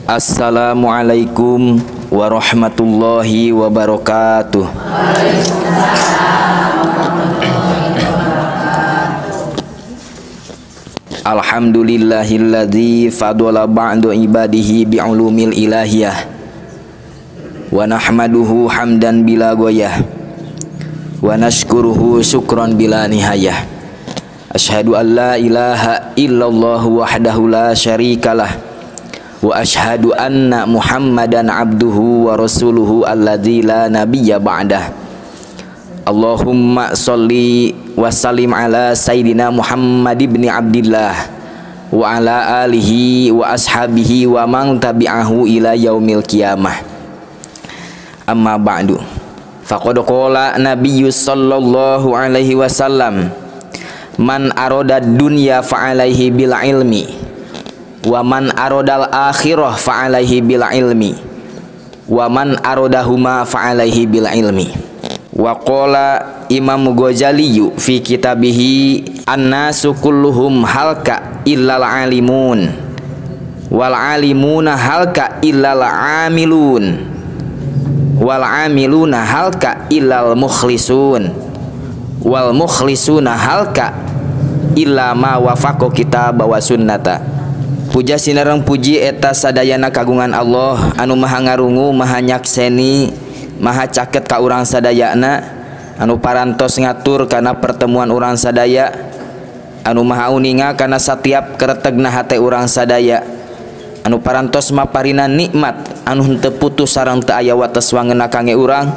Assalamualaikum warahmatullahi wabarakatuh. Alhamdulillahilladzi fadala ba'du ibadihi bi'ulumil ilahiyah. Wa nahmaduhu hamdan bila goyah. Wa nashkuruhu syukran bila nihayah. Ashhadu an la ilaha illallah wahdahu la syarikalah. Wa ashhadu anna Muhammadan abduhu wa rasuluhu alladzi la nabiyya ba'dah. Allahumma sholli wa sallim ala sayyidina Muhammad ibn Abdillah wa ala alihi wa ashabihi wa man tabi'ahu ila yaumil qiyamah. Amma ba'du. Faqad qala nabiyyu sallallahu alaihi wasallam, man arada dunya fa alaihi bil ilmi, wa man arodal akhirah fa alaihi bil ilmi, wa man arodahuma fa alaihi bil ilmi. Wa qala Imam Ghazali fi kitabihi annasu kulluhum halka illal alimun wal alimuna halka illal amilun wal amiluna halka illal mukhlisun wal mukhlisuna halka illa ma wafaqo kitab wa sunnata. Puja sinareng puji eta sadayana kagungan Allah anu maha ngarungu, maha nyakseni, maha caket ka urang sadayana, anu parantos ngatur kana pertemuan urang sadaya, anu maha uninga kana satiap keretegna hate urang sadaya, anu parantos maparina nikmat anu henteu putus sareng teu aya wates wangeunna kange urang,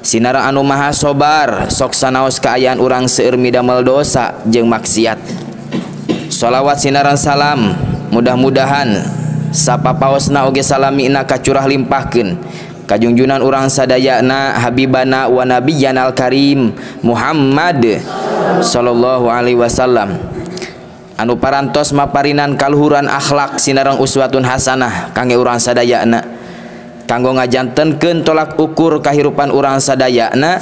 sinareng anu maha sobar sok sanaos kaayaan urang seueur midamel dosa jeung maksiat. Sholawat sinareng salam mudah-mudahan sapapaosna oge salamina kacurah limpahkeun kajungjunan urang sadayana habibana wa nabiyana al-karim Muhammad sallallahu alaihi wasallam, anu parantos maparinan kaluhuran akhlak sinareng uswatun hasanah kangge urang sadayana, kanggo ngajantenkeun tolak ukur kahirupan urang sadayana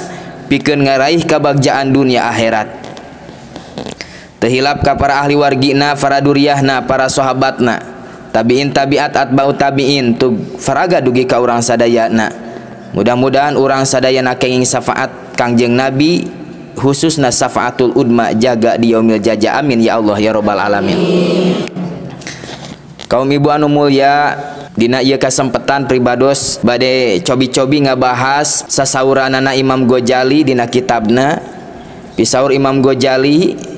pikeun ngaraih kabagjaan dunia akhirat. Tehilap ka para ahli wargina, para duriyahna, para sahabatna, tabiin tabiat atba'u tabiin tug faraga dugi ka urang sadayana. Mudah-mudahan urang sadayana kenging syafaat Kangjeng Nabi, khususna syafaatul udma jaga di yaumil jaja. Amin ya Allah ya robbal alamin. Kaum ibu anu mulya, dina ieu kasempetan pribados bade cobi-cobi ngabahas sasauranana Imam Ghazali dina kitabna. Pisaur Imam Ghazali,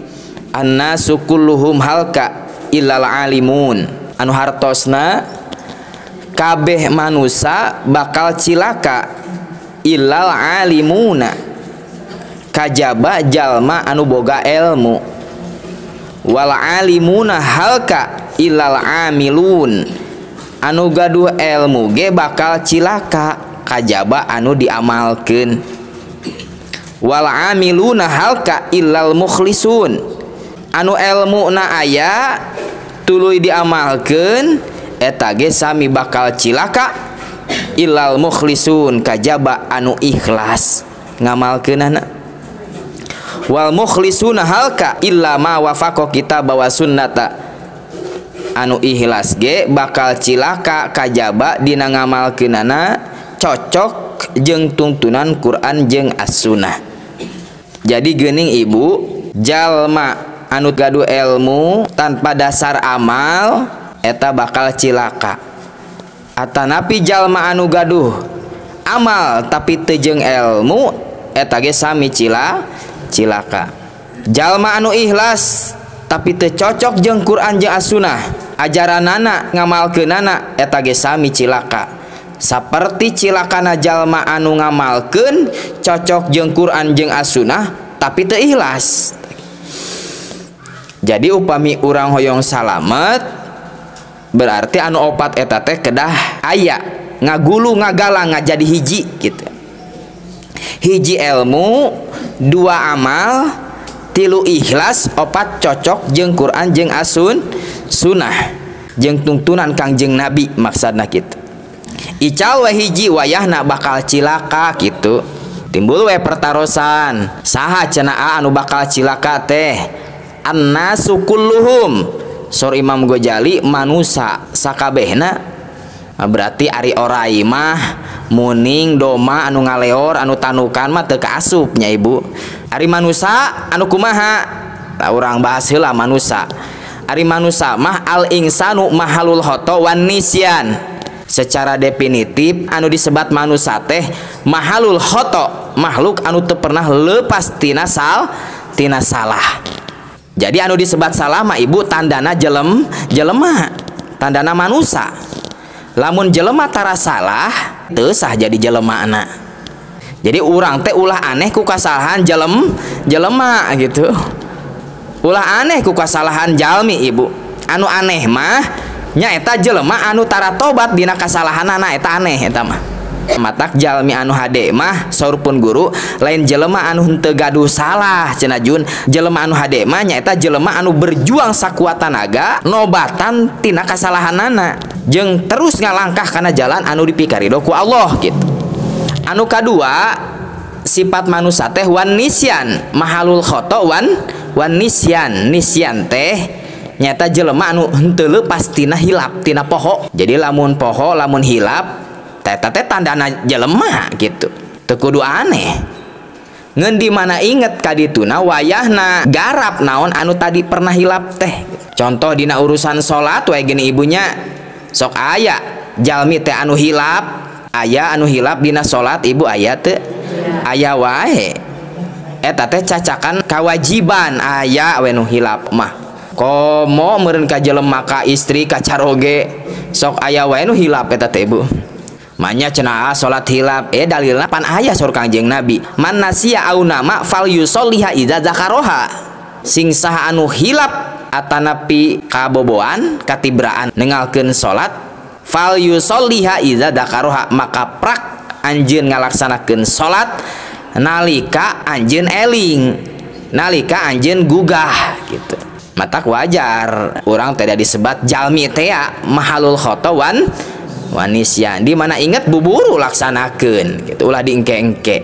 annasu kulluhum halka illal alimun, anu hartosna kabeh manusa bakal cilaka illal alimuna, kajaba jalma anu boga ilmu, wal alimuna halka illal amilun, anu gaduh ilmu ge bakal cilaka kajaba anu diamalkeun, wal amiluna halka illal mukhlisun, anu ilmu na aya tuluy diamalkeun eta ge sami bakal cilaka illal mukhlisun, kajaba anu ikhlas ngamalkeunana, wal mukhlisuna halka illa ma wafaqa kitab wa sunnata, anu ikhlas ge bakal cilaka kajaba dina ngamalkeunana cocok jeung tuntunan Quran jeung As-Sunnah. Jadi geuning ibu, jalma anu gaduh ilmu tanpa dasar amal eta bakal cilaka, atanapi jalma anu gaduh amal tapi teu jeung ilmu eta ge sami cilaka. Jalma anu ikhlas tapi teu cocok jeung Quran jeung As-Sunnah, ajaranana ngamalkeunana eta ge sami cilaka. Saperti cilakana jalma anu ngamalkeun cocok jeung Quran jeung As-Sunnah tapi teu ikhlas. Jadi upami urang hoyong salamet berarti anu opat eta teh kedah aya ngagulu ngagalang ngajadi hiji gitu. Hiji ilmu, dua amal, tilu ikhlas, opat cocok jeung Quran jeung As-Sunnah jeung tuntunan Kangjeng Nabi maksudna kitu. Ical we hiji wayahna bakal cilaka kitu. Timbul we pertarosan, saha cenah anu bakal cilaka teh? Annasu kulluhum, sor Imam Ghazali manusa sakabehna Berarti ari orai mah muning doma anu ngaleor anu tanukan mah teu kaasup nya ibu. Ari manusa anu kumaha? Lah urang bahas heula manusa. Ari manusa mah al insanu mahalul khoto wan nisyan. Secara definitif anu disebat manusa teh mahalul khoto, makhluk anu teu pernah lepas tina tina salah. Jadi anu disebat salah mah ibu tandana jelema, tandana manusa. Lamun jelema tara salah teu sah jadi jelemana. Jadi urang teh ulah aneh ku kasalahan jelema gitu. Ulah aneh ku kasalahan jalmi ibu. Anu aneh mah nyaeta jelema anu tara tobat dina kasalahanana, eta aneh eta mah. Matak jalmi anu hade mah saurpun guru lain jelema anu henteu gaduh salah cenah jun. Jelema anu hade mah nyaeta jelema anu berjuang sakuat tanaga nobatan tina kasalahanana jeung terus ngalangkah kana jalan anu dipikarido ku Allah gitu. Anu kadua sifat manusia teh wan nisyan, mahalul khoto wan nisyan. Nisyan teh nyaeta jelema anu henteu leupas tina hilap tina poho. Jadi lamun poho lamun hilap teta teh tandana jelema gitu. Teu kudu aneh. Ngeun di mana inget kadituna wayahna garap naon anu tadi pernah hilap teh. Contoh dina urusan salat we gini ibunya, sok aya jalmi teh anu hilap, aya anu hilap dina salat ibu aya teu? Aya wae. Eta teh cacakan kawajiban aya we nu hilap mah. Komo meureun ka jelema ka istri ka caroge sok aya wae nu hilap eta teh ibu. Manya cenah salat hilap, dalilna pan aya saur Kangjeng Nabi, man nasiya au nama fal yusolliha idza zakaroha. Sing saha anu hilap atanapi kaboboan katibraan nengalkeun salat fal yusolliha idza zakaroha, maka prak anjeun ngalaksanakeun salat nalika anjeun eling, nalika anjeun gugah gitu. Matak wajar urang tidak disebat jalmi teh mahalul khoto wan wanisyan, di mana inget buburu laksanakeun gitu, ulah diengke-engke.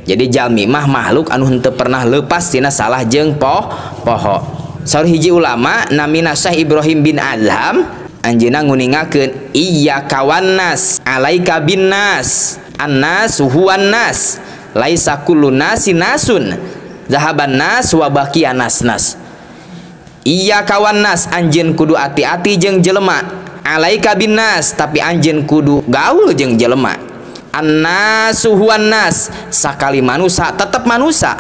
Jadi jalmi mah makhluk anu henteu pernah lepas tina salah jeung poho. Saur hiji ulama namina Syekh Ibrahim bin Adham, anjeunna nguningakeun iyyaka wan nas alaika bin nas annas huwan nas laisa kullu nasi nasun zahaban nas wa baqiya nas nas. Iyyaka wan nas, anjeun kudu ati-ati jeung jelema, alaika bin nas, tapi anjeun kudu gaul jeung jelema. Annasu huwan nas, sakali manusa tetep manusa,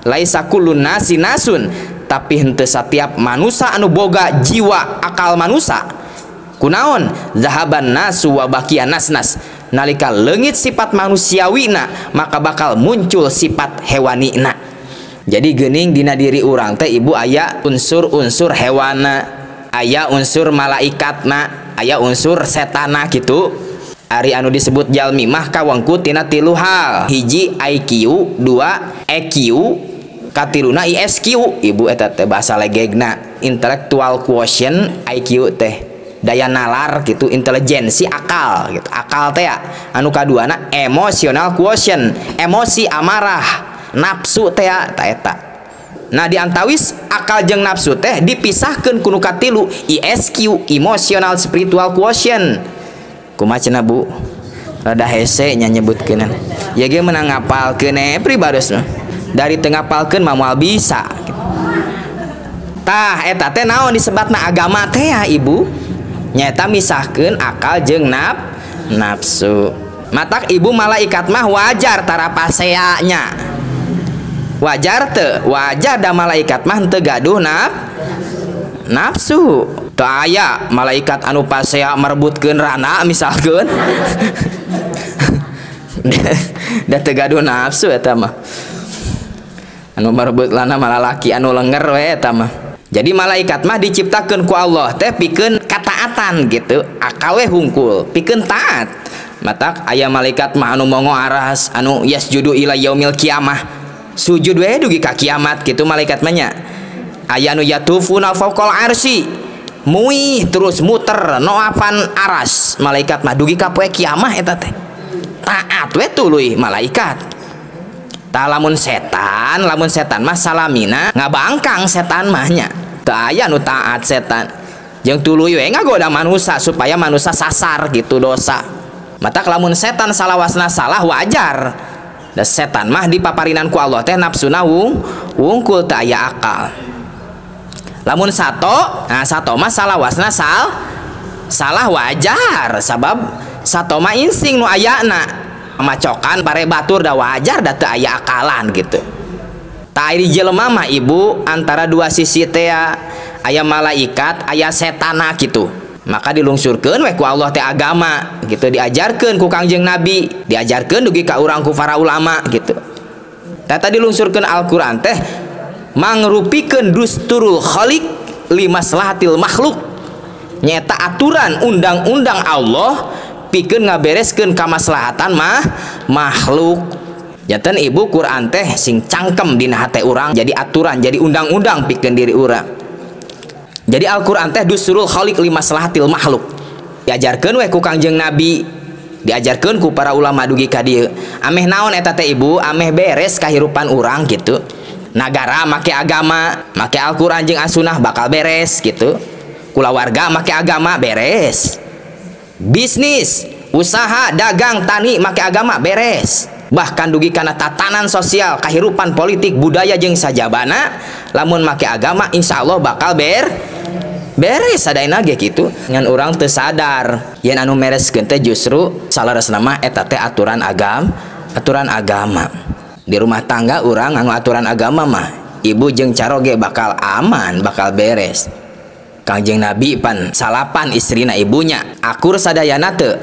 laisa kullu nasi nasun, tapi henteu satiap manusa anu boga jiwa akal manusa. Kunaon zahaban nasu wa baqiya nas nas, nalika leungit sifat manusiawina maka bakal muncul sifat hewanina. Jadi geuning dina diri urang teh ibu aya unsur-unsur hewana, aya unsur malaikatna, aya unsur setana gitu. Ari anu disebut jalmi mah kawengku tina tilu hal. Hiji IQ, dua EQ, katiluna ISQ. Ibu eta teh bahasa legegna intellectual quotient, IQ teh daya nalar gitu, intelijensi akal gitu. Akal teh ya. Anu kaduana emotional quotient, emosi amarah, nafsu teh ya, ta eta. Nah di antawis akal jeung nafsu teh dipisahkeun ku nu katilu ISQ, emotional spiritual quotient. Kumaha cenah Bu? Rada hese nya nyebutkeun. Ya ge meunang ngapalkeun pribados mah. Dari teu ngapalkeun mah moal bisa. Tah eta teh naon disebatna agama teh ya ibu? Nyaeta misahkeun akal jeung nafsu. Matak ibu malaikat mah wajar tara pasea nya. Wajar teu? Wajar da malaikat mah henteu gaduh nafsu. Teu aya malaikat anu pasea merebutkeun rana misalkeun. Da teu gaduh nafsu eta mah. Anu merebut lana malah laki anu lenger we eta mah. Jadi malaikat mah diciptakeun ku Allah teh pikeun kataatan gitu, akal we hungkul, pikeun taat. Matak aya malaikat mah anu mongo aras, anu yasjudu ila yaumil kiamah. Sujud we dugi ka kiamat gitu malaikat mah nya. Aya nu yatufuna fawqal arsy, muih terus muter noapan aras malaikat mah dugi ka poe kiamah eta teh. Taat we tuluy malaikat. Tah lamun setan mah salamina ngabangkang setan mah nya. Teu aya nu taat setan. Jeung tuluy we ngagoda manusia supaya manusia sasar gitu dosa. Matak lamun setan salawasna salah wajar. Da setan mah dipaparinan ku Allah teh nafsuna wungkul teu aya akal. Lamun sato, nah sato mah salawasna salah wajar sabab sato mah insting nu ayana. Macokan pare batur da wajar da teu aya akalan gitu. Tah ari jelema mah ibu antara dua sisi teh aya malaikat, aya setana gitu. Maka dilungsurkeun we ku Allah teh agama gitu, diajarkeun ku Kangjeng Nabi, diajarkeun dugi ka urang ku para ulama gitu. Tah tadi dilungsurkeun Al-Qur'an teh mangrupikeun dusturul khaliq limaslahatil makhluk. Nyata aturan undang-undang Allah pikeun ngabereskeun kamaslahatan mah makhluk. Janten ibu Quran teh sing cangkem dina hate urang, jadi aturan, jadi undang-undang pikeun diri urang. Jadi Al-Quran teh dusturul khaliq limaslahatil makhluk. Diajarkeun we ku Kangjeng Nabi, diajarkeun ku para ulama dugi ka dieu. Ameh naon eta teh ibu, ameh beres kahirupan urang gitu. Nagara make agama, make Al-Quran jeung As-Sunnah bakal beres gitu. Kulawarga make agama beres. Bisnis, usaha, dagang, tani make agama beres. Bahkan dugi kana tatanan sosial, kahirupan politik, budaya jeung sajabana, lamun make agama insyaallah bakal beres sadayana ge kitu. Ngan urang teu sadar yen anu mereskeun teh justru saleresna mah eta teh aturan agama, aturan agama. Di rumah tangga urang nganggo aturan agama mah ibu jeung caroge bakal aman, bakal beres. Kangjeng Nabi pan salapan istrina ibunya, akur sadayana teu?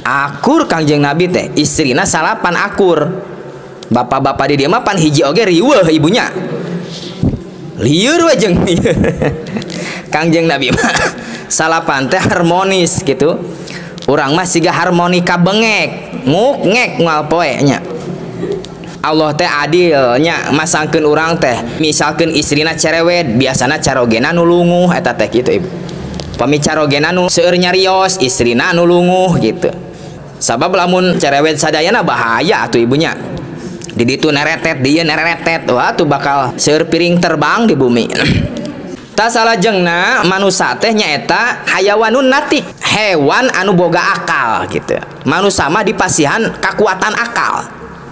Akur Kangjeng Nabi teh, istrina salapan akur. Bapak-bapak di dieu mah pan hiji oge riweuh ibunya. Lieur we jeung Kangjeng Nabi mah salapan teh harmonis gitu. Urang mah siga harmonika bengek, nguk ngek moal poe nya. Allah teh adil nya masangkeun urang teh. Misalkeun istrina cerewet, biasana carogena nu lunguh eta teh kitu ibu. Pami carogena nu seueur nyarios, istrina nu lunguh gitu. Sabab lamun cerewet sadayana bahaya atuh ibunya. Di ditu neretet, dieu neretet, wah tuh bakal seueur piring terbang di bumi. Tah salajengna manusa teh nyaeta hayawanun natik, hewan anu boga akal gitu. Manusa mah dipasihan kakuatan akal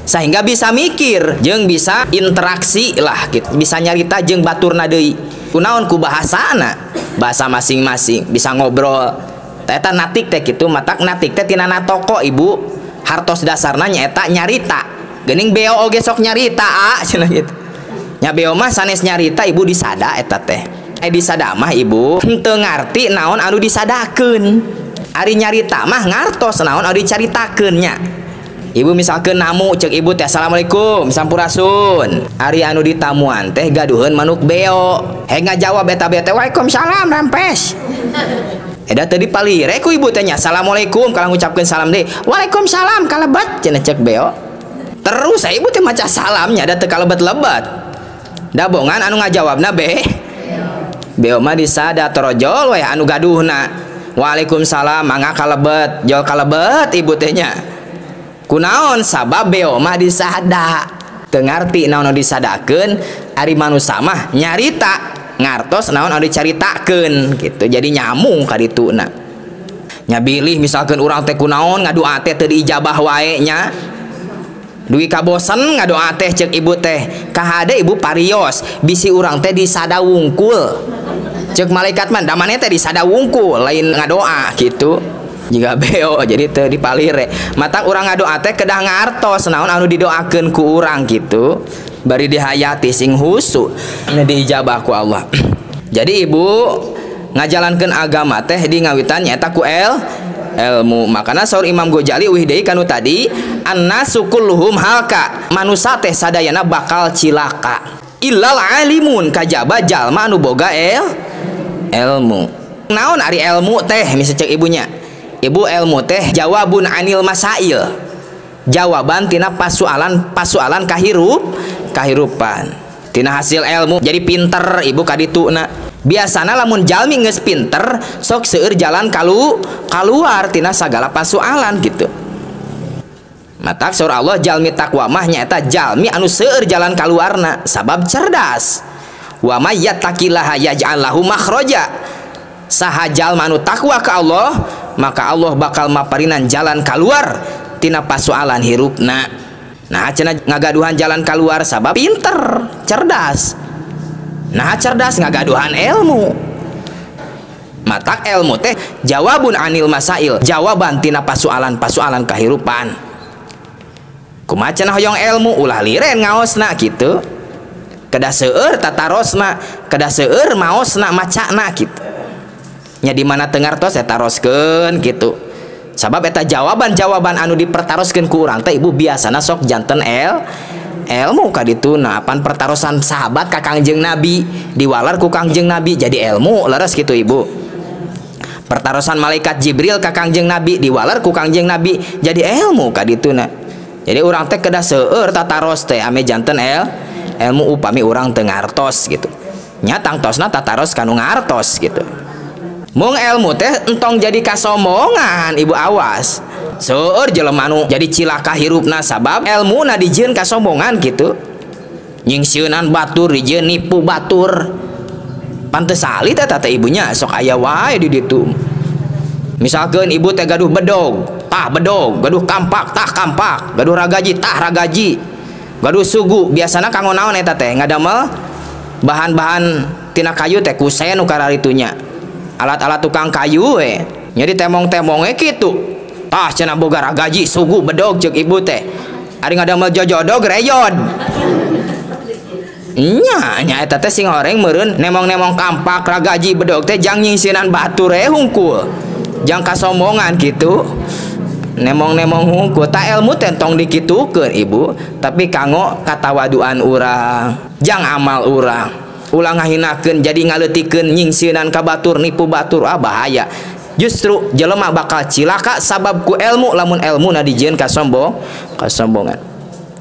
sehingga bisa mikir jeung bisa interaksi lah gitu, bisa nyarita jeung baturna deui. Kunaon ku bahasana, bahasa masing-masing bisa ngobrol. Eta natik teh kitu, matak natik teh tina natoko ibu, hartos dasarna nyaeta nyarita. Geuning beo oge sok nyarita a cenah gitu. Nya beo mah sanes nyarita ibu disada eta teh. Disada mah ibu henteu ngarti naon anu disadakeun. Ari nyarita mah ngartos naon anu dicaritakeun nya. Ibu misalkeun namu ceuk ibu teh assalamualaikum sampurasun. Ari anu ditamuan teh gaduheun manuk beo. He ngajawab eta beo teh waalaikumsalam rampes. Eda teu dipalire ku ibu teh nya assalamualaikum kalah ngucapkeun salam deui. Waalaikumsalam kalebet cenah ceuk beo. Terus ibu teh maca salamnya da teu kalebet-lebet. Da bongan anu ngajawabna be. Beo mah disada torojol we anu gaduhna. Waalaikumsalam mangga kalebet, jol kalebet ibu teh nya. Kunaon sabab beo mah disada. Teu ngarti naon anu disadakeun, ari manusa mah nyarita ngartos naon anu dicaritakeun gitu. Jadi nyamung ka dituna. Nya bilih misalkeun urang teh kunaon ngadoa teh teu diijabah wae nya. Dugi kabosen ngadoa teh ceuk ibu teh. Kahade ibu parios, bisi urang teh disada wungkul. Ceuk malaikat mah da maneh teh disada wungkul, lain ngadoa gitu. Jiga beo jadi teu dipalire. Matak urang ngadoa teh kedah ngartos naon anu didoakeun ku urang gitu. Bari dihayati sing husu diijabah ku Allah. Jadi ibu ngajalankeun agama teh di ngawitan nyaeta ku ilmu. Makana saur Imam Ghazali uih deui kanu tadi annasu kulluhum halka, manusa teh sadayana bakal cilaka illal alimun kajaba jalma anu boga ilmu. Naon ari ilmu teh misal ceuk ibunya. Ibu ilmu teh jawabun anil masail, jawaban tina pasualan kahirupan. Tina hasil ilmu jadi pinter ibu kadituna. Biasana lamun jalmi geus pinter sok seueur jalan kaluar tina sagala pasualan gitu. Matak saur Allah jalmi takwa mah nyaeta jalmi anu seueur jalan kaluarna sabab cerdas. Wa may yattaqillaha yaj'al lahu makhraja. Saha jalma anu takwa ka Allah maka Allah bakal maparinan jalan kaluar tina pasualan hirupna. Nah cenah ngagaduhan jalan kaluar sabab pinter, cerdas. Nah cerdas ngagaduhan ilmu. Matak ilmu teh jawabun anil masail, jawaban tina pasualan-pasualan kahirupan. Kumaha cenah hoyong ilmu ulah liren ngaosna kitu. Kedah seueur tatarosna, kedah seueur maosna macana kitu. Nya di mana teu ngartos eta taroskeun kitu. Sabab eta jawaban-jawaban anu dipertaroskeun ku urang teh ibu biasana sok janten ilmu ka dituna. Apan pertarosan sahabat ka Kangjeng Nabi diwalar ku Kangjeng Nabi jadi ilmu leres kitu ibu. Pertarosan malaikat Jibril ka Kangjeng Nabi diwalar ku Kangjeng Nabi jadi ilmu ka dituna. Jadi urang teh kedah seueur tataros teh ame janten ilmu upami urang teu ngartos gitu. Nya tangtosna tataros kanu ngartos gitu. Mung ilmu teh entong jadi kasombongan ibu awas. Seueur jelema anu jadi cilaka hirupna sabab elmuna dijieun kasombongan gitu. Nyingsieunan batur dijieun nipu batur. Pantes salit eta teh ibunya sok aya wae di ditu. Misalkeun ibu teh gaduh bedog, tah bedog, gaduh kampak, tah kampak, gaduh ragaji, tah ragaji, gaduh sugu, biasana kanggo naon eta teh ngadamel bahan-bahan tina kayu teh kusen nu kararitunya. Alat-alat tukang kayu we. Jadi temong-temongnya kitu. Tah cenah boga ragaji, sugu, bedog ceuk ibu teh. Ari ngadamel jojodog reyod. Nya, nya eta teh sing horeng meureun nemong-nemong kampak ragaji bedog teh jang nyingsieunan batur we hungkul. Jang kasombongan kitu. Nemong-nemong hungkul. Ta ilmu teh tong dikitukeun ibu, tapi kanggo katawaduan urang, jang amal urang. Ulah ngahinakeun jadi ngaleutikeun nyingsieunan ka batur nipu batur ah bahaya. Justru jelema bakal cilaka sabab ku ilmu lamun elmuna dijieun kasombongan.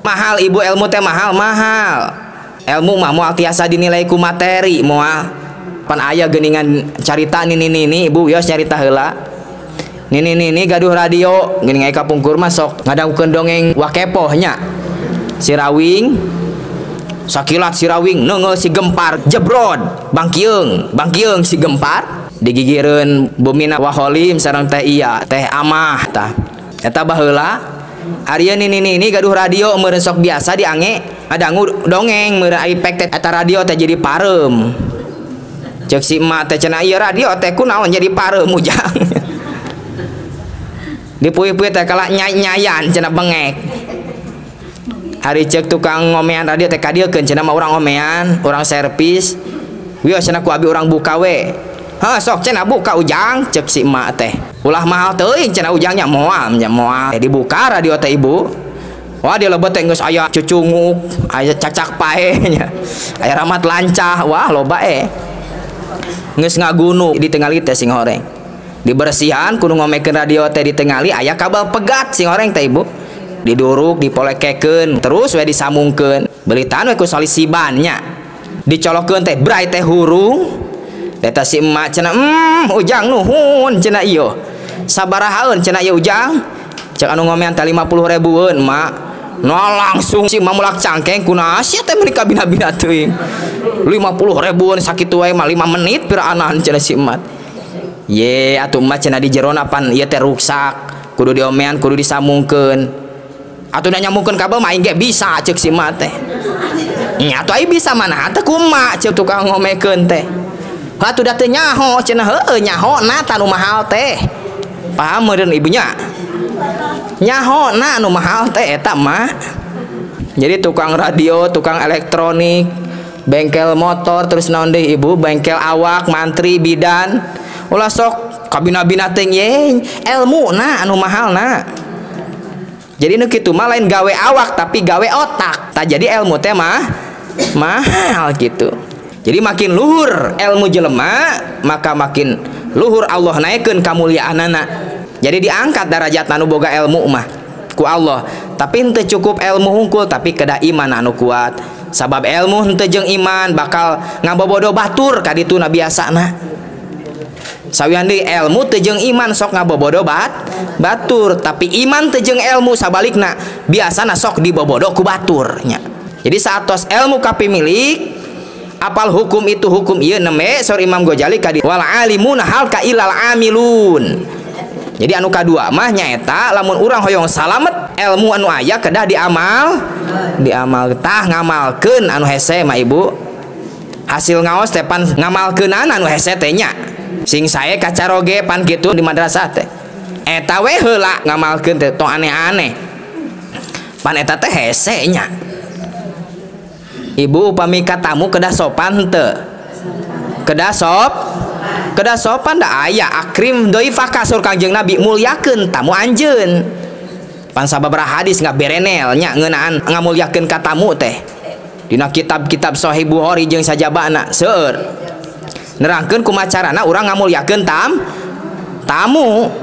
Mahal ibu ilmu teh mahal mahal. Ilmu mah moal tiasa dinilai ku materi moal. Pan aya geuningan carita nini-nini ibu wios carita heula. Nini-nini gaduh radio geuning aya kapungkur mah sok ngadangukeun dongeng wakepoh nya. Si Rawing sakilat si Rawing neunggeul si Gempar jebrod bangkieung bangkieung si Gempar digigireun bumina Waholim sareng teh iya teh amah tah eta baheula ari nini-nini gaduh radio meureun sok biasa diange ngadangu dongeng meureun ari pek teh eta radio teh jadi pareum ceuk si emak teh cenah ieu radio teh kunaon jadi pareum ujang dipuih-puih teh kalah nyai-nyayan cenah bengek. Hari cek tukang ngomean radio teh kadieukeun cenah mah urang ngomean, urang servis. Wios cenah ku abi urang buka we. Heuh sok cenah buka ujang cek si emak teh. Ulah mahal teuing cenah ujangnya moal nya moal. Dibuka radio teh ibu. Wah di lebet teh geus aya cucunguk, aya cacak pae nya. Aya ramat lancah, wah loba eh. Geus ngagunuk ditengali teh sing horeng. Dibersihan kudu ngomekeun radio teh ditengali aya kabel pegat sing horeng teh ibu. Diduruk, dipolekekeun, terus we disambungkeun. Belitan we ku salisiban nya. Dicolokeun teh bray teh hurung. Eta si emak cenah, ujang nuhun cenah ieu. Sabarahaeun cenah ieu ujang. Cek anu ngomean teh 50 ribueun emak. Nah langsung si emak mulak cangkeng kunaon sia teh meuni kabina-bina teuing. 50 ribueun sakitu wae mah 5 menit piraanan cenah si emak. Ye atuh emak cenah di jerona pan ieu teh ruksak, kudu diomean, kudu disambungkeun. Atuh da nyambungkeun kabel mah aing ge bisa ceuk si emak teh. Nya atuh aing bisa mana teh kumaha ceuk tukang ngomekeun teh. Atuh da teu nyaho cenah heueuh nyaho na tah nu mahal teh. Paham meureun ibunya? Nyaho na nu mahal teh eta mah. Jadi tukang radio, tukang elektronik, bengkel motor terus naon deui ibu, bengkel awak, mantri, bidan. Ulah sok kabina-bina teh ye, ilmu na anu mahal na. Jadi nu kitu mah lain gawe awak tapi gawe otak. Tah jadi ilmu teh mah mahal gitu. Jadi makin luhur ilmu jelema maka makin luhur Allah naikeun kamuliaanana. Jadi diangkat darajat anu boga ilmu mah ku Allah. Tapi henteu cukup ilmu hungkul tapi kedah iman anu kuat. Sabab ilmu henteu jeung iman bakal ngabobodo batur ka dituna biasana. Sawian deui ilmu teu jeung iman sok ngabobodo batur, tapi iman teu jeung ilmu sabalikna biasana sok dibobodo ku batur nya. Jadi saatos ilmu kapimilik Apal hukum itu hukum ieu neme saur Imam Ghazali ka wal alimuna hal ka ilal amilun. Jadi anu kadua mah nyaeta lamun urang hoyong salamet ilmu anu aya kedah diamal, diamal tah ngamalkeun anu hese mah ibu. Hasil ngaos teh pan ngamalkeunana anu hese teh nya. Sing sae kacaroge pan kitu di madrasah teh. Eta we heula ngamalkeun teh tong aneh-aneh. Pan eta teh hese nya. Ibu upami katamu kedah sopan teu? Kedah sop? Kedah sopan da aya akrim doifaka sur Kangjeng Nabi mulyakeun tamu anjeun. Pan sababaraha hadis ngaberenel nya ngeunaan ngamulyakeun ka tamu teh. Dina kitab-kitab Sahih Bukhari jeung sajabana seueur. Nerangkeun kumaha carana urang ngamulyakeun tamu.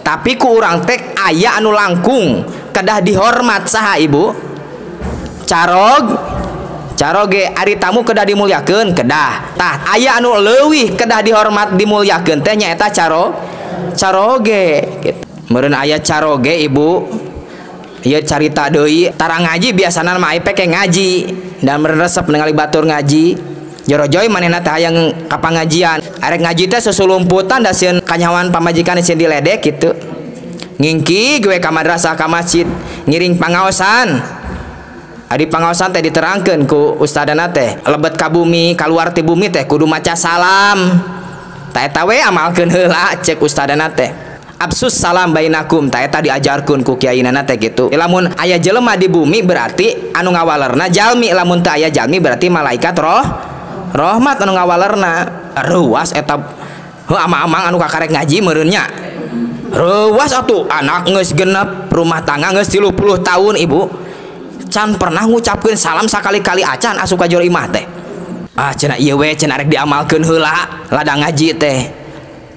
Tapi ku urang teh aya anu langkung kedah dihormat saha ibu? Carog caroge ari tamu kedah dimulyakeun kedah. Tah aya anu leuwih kedah dihormat dimulyakeun teh nyaeta caroge gitu. Meureun aya caroge ibu ieu carita deui tara ngaji biasana mah peke ngaji dan meureun resep ningali batur ngaji jorojoy manehna teh hayang ka pangajian arek ngaji teh susulumputan da sieun kanyawan pamajikan sieun diledek kitu ngingki gue ka madrasah ka masjid ngiring pangaosan. Adi pangaosan teh diterangkeun ku ustadana teh lebet ka bumi kaluar ti bumi teh kudu maca salam ta eta we amalkeun heula cek ustadana teh absus salam bainakum ta eta diajarkeun ku kiainana teh kitu. Lamun aya jelema di bumi berarti anu ngawalerna jalmi, lamun teu aya jalmi berarti malaikat roh rahmat anu ngawalerna. Ruas eta heuh amang-amang anu kakarek ngaji meureun nya ruas atuh anak geus genep rumah tangga geus 30 tahun ibu can pernah ngucapkeun salam sakali-kali acan asup ka jero imah teh. Ah cenah ieu we cenah arek diamalkeun heula ladang ngaji teh.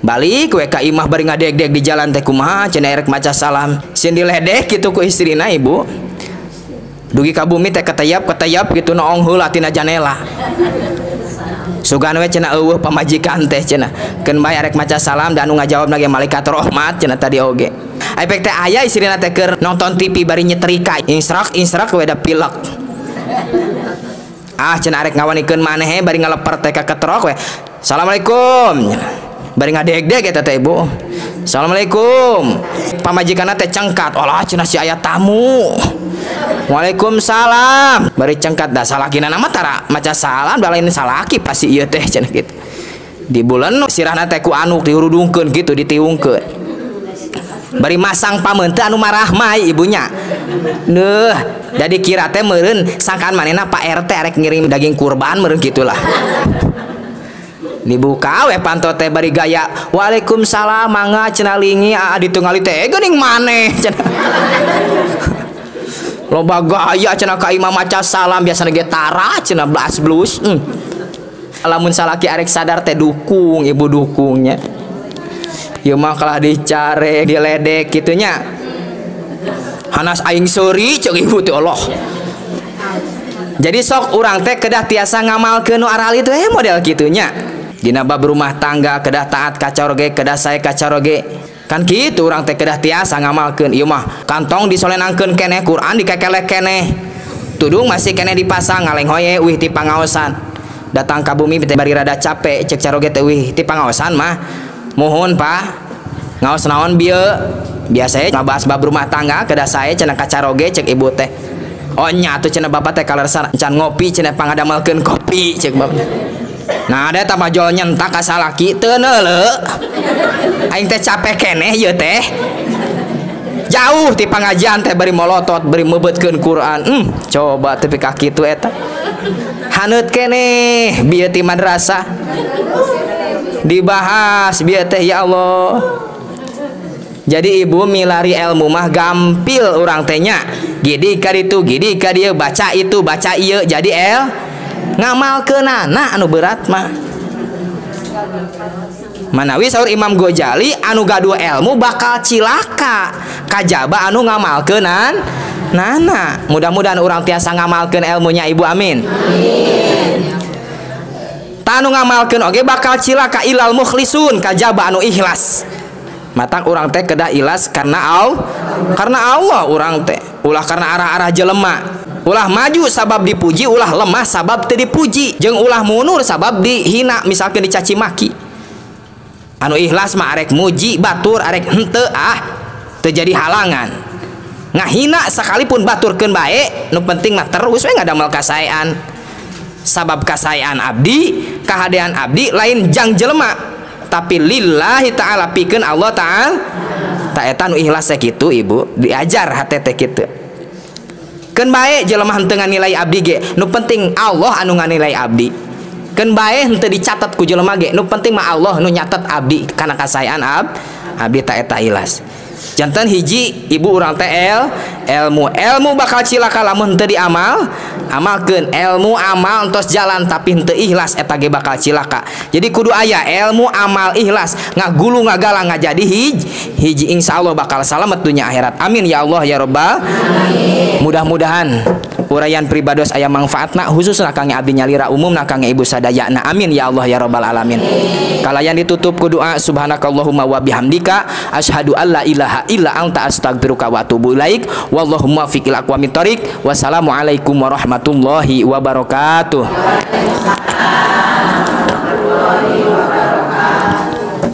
Balik we ka imah bari ngadeg-deg di jalan teh kumaha cenah arek maca salam. Sieun diledek kitu ku istrina ibu. Dugi ka bumi teh ketayap-ketayap kitu noong heula tina janela. Sugan we cenah eueuh pamajikan teh cenah. Keun bae arek maca salam da anu ngajawabna ge malaikat rahmat cenah tadi oge. Efek teh aya istrina teh keur nonton TV bari nyetrika instrak-instrak we da pilek. Ah cenah arek ngawanikeun maneh bari ngaleper teh ka ketrok we. Assalamualaikum. Bari ngadeg-deg eta teh ibu. Assalamualaikum. Pamajikanna teh cengkat. Alah cenah si aya tamu. Waalaikumsalam. Bari cengkat da salakina mah tara maca salam da lain salaki pasti ieu teh cenah kitu. Di bulan sirahna teh ku anuk dihurudungkeun kitu ditiungkeun. Bari masang pameuteu anu marahmai ibunya. Neuh, jadi kira teh meureun sangkaan manehna Pak RT arek ngirim daging kurban meureun kitulah. Dibuka we panto teh bari gaya waalaikumsalam mangga cenah lingi aa ditungali teh geuning maneh cenah. Loba gaya cenah ka imah maca salam biasana ge tara cenah blas blus. Lamun salaki arek sadar teh dukung ibu dukungnya. Ieu mah kalah dicare diledek kitu nya. Hanas aing seuri ceuk ibu teh Allah. Jadi sok urang teh kedah tiasa ngamalkeun nu arali teh model kitu nya. Dina bab rumah tangga kedah taat ka caroge kedah sae ka caroge. Kan kitu urang teh kedah tiasa ngamalkeun. Ieu mah kantong disolenangkeun keneh Quran dikekelek keneh. Tudung masih keneh dipasang ngalenghoye uih ti pangaosan. Datang ka bumi teh bari rada capek cek caroge teh uih ti pangaosan mah. Mohon Pak ngaos naon bieu biasa ngabahas bab rumah tangga kedah sae cenah ka caroge cek ibu teh. Oh nya atuh cenah bapak teh kalersan can ngopi cenah pangadamelkeun kopi cek bapak. Nah ada tambah jol nyentak ka salaki teu neuleuh. Aing teh capek keneh ieu teh. Jauh ti pangajian teh bari molotot bari mebeutkeun Quran. Coba tepi ka kitu eta. Haneut keneh bieu ti madrasah. Dibahas bieu teh ya Allah. Jadi ibu milari ilmu mah gampil urang teh nya. Gidi ka ditu, gidi ka dieu, baca itu, baca ieu jadi el ngamalkeunana anu berat mah. Manawi saur Imam Ghazali anu gaduh ilmu bakal cilaka kajaba anu ngamalkeunan nana. Mudah-mudahan urang tiasa ngamalkeun ilmunya ibu amin. Amin. Tanu ngamalkeun oge bakal cilaka ilal mukhlisun kajaba anu ikhlas. Matang urang teh kedah ikhlas karena Allah, karena Allah urang teh ulah karena arah-arah jelema. Ulah maju sabab dipuji, ulah lemah sabab teu dipuji, jeung ulah mundur sabab dihina, misalkan dicaci maki. Anu ikhlas mah arek muji batur arek henteu ah teu jadi halangan. Ngahina sekalipun baturkeun bae, nu penting mah terus we ngadamel kasaean. Sabab kasaean abdi, kahadean abdi lain jang jelema, tapi lillahi ta'ala pikeun Allah ta'ala. Ta eta nu ikhlas teh kitu ibu, diajar hate teh kitu. Keun bae jelema henteu nganilai abdi ge, nu penting Allah anu nganilai abdi. Keun bae henteu dicatat ku jelema ge, nu penting mah Allah nu nyatet abdi kana kasaean abdi ta eta ikhlas. Janten hiji ibu urang teh ilmu, ilmu bakal cilaka lamun henteu diamal, amalkeun ilmu amal entos jalan tapi henteu ikhlas eta ge bakal cilaka. Jadi kudu aya ilmu amal ikhlas, ngagulu ngagalang ngajadi hiji insyaallah bakal salamet dunya akhirat. Amin ya Allah ya rabbal alamin. Mudah-mudahan uraian pribados aya manfaatna khususna kangge abdi nyalira umumna kangge ibu sadayana. Amin ya Allah ya rabbal alamin. Kalayan ditutup ku doa subhanakallahumma wa bihamdika asyhadu alla ilaha illa anta astaghfiruka wa atubu ilaik. Wallahu muwaffiq ila aqwamit thoriq. Wassalamualaikum warahmatullahi wabarakatuh.